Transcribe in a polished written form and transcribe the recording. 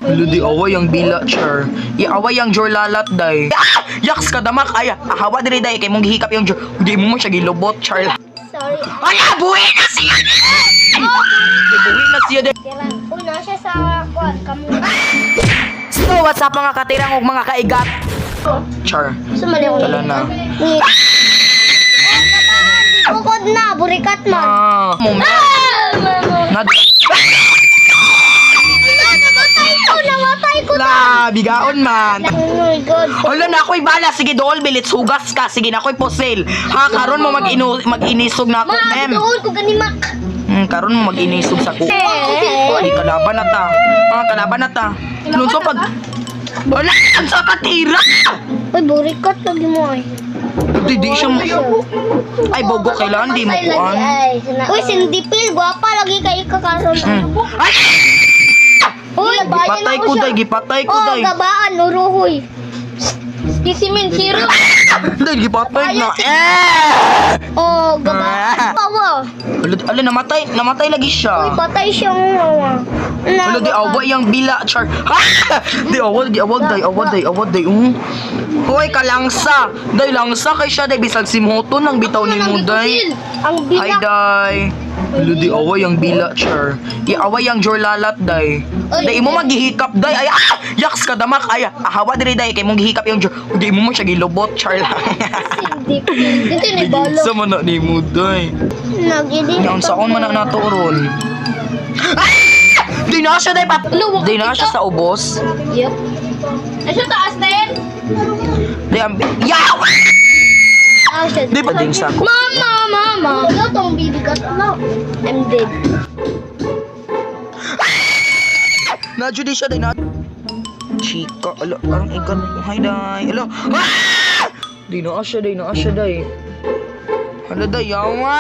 Ludi away ang bila, char. Iaway ang jor lalat day. Ah! Yaks kadamak ay ahawa diri day kay mong gihikap yung jor. Di mo mo siya gilobot, char. Sorry. Ay, buhi na siya! Buhi na siya day. Una siya sa kwan kamo. So, what's up, mga katirang ug mga kaigat? Char. Sumali ko. Tala na. Bukod na, burikat man. Ah, mo Ah! Mama. na Namatay ko, namatay ko. la bigaon man. Oh my God. Hala na ako'y bala, sige dool bilits hugas ka, sige na ako'y posel. Ha, karon mo mag-inu mag-inisog na ako, Ma, mem. doon ko ganimak. Karon mo mag-inisog sa kuko. Eh. Ay, kalaban na ta. Ah, kalaban na ta. Lunso pag. Wala, ang sa katira! Uy, burikat lagi mo ay. Di, di siya mo. Ay, bogo, kailangan di mo kuan. Uy, sindipil, gwapa lagi kay kakaroon. Ay! Uy, bayan Gipatay ako ko, siya. day, gipatay ko, Oh, day. gabaan, uruhoy. Kisimin, zero. Day, gipatay na. Eh! Oh, gabaan. Ah. Pawa. Ala, ala, namatay, namatay lagi Uy, siya. patay siya nga. Ala, di away ang bila, char. Ha! Di awag, di awag, day, awag, day, awag, day. Hoy, kalangsa. Day, langsa kay siya, day, bisag simhoton ang bitaw ni mo, day. Ang Hi, bila. day. Ala, di away ang bila, char. Iaway ang jor lalat, day. Day, imo magihikap, day. Ay, ah! Yaks kadamak, ay, ahawa diri, day. Kay mong gihikap yung jor. Di mo mo siya gilobot, char lang. Sindipil. Dito ni Balo. Sa man na ni mo, day. Nag-edit. Yung saon man na nato ron. Ah! Di na siya, day, pap. Di na siya sa ubos. Yep. Nasa taas na yan? Di ang. Yaw! Ah, siya. Di ba ding sako? Mama, mama. Wala tong bibigat. Ano? I'm dead. Na jud siya day na. Chika, ala, parang ikan. Hi, day. Ala. Ah! Di na siya, day, na siya, day. Hala, day, yawa!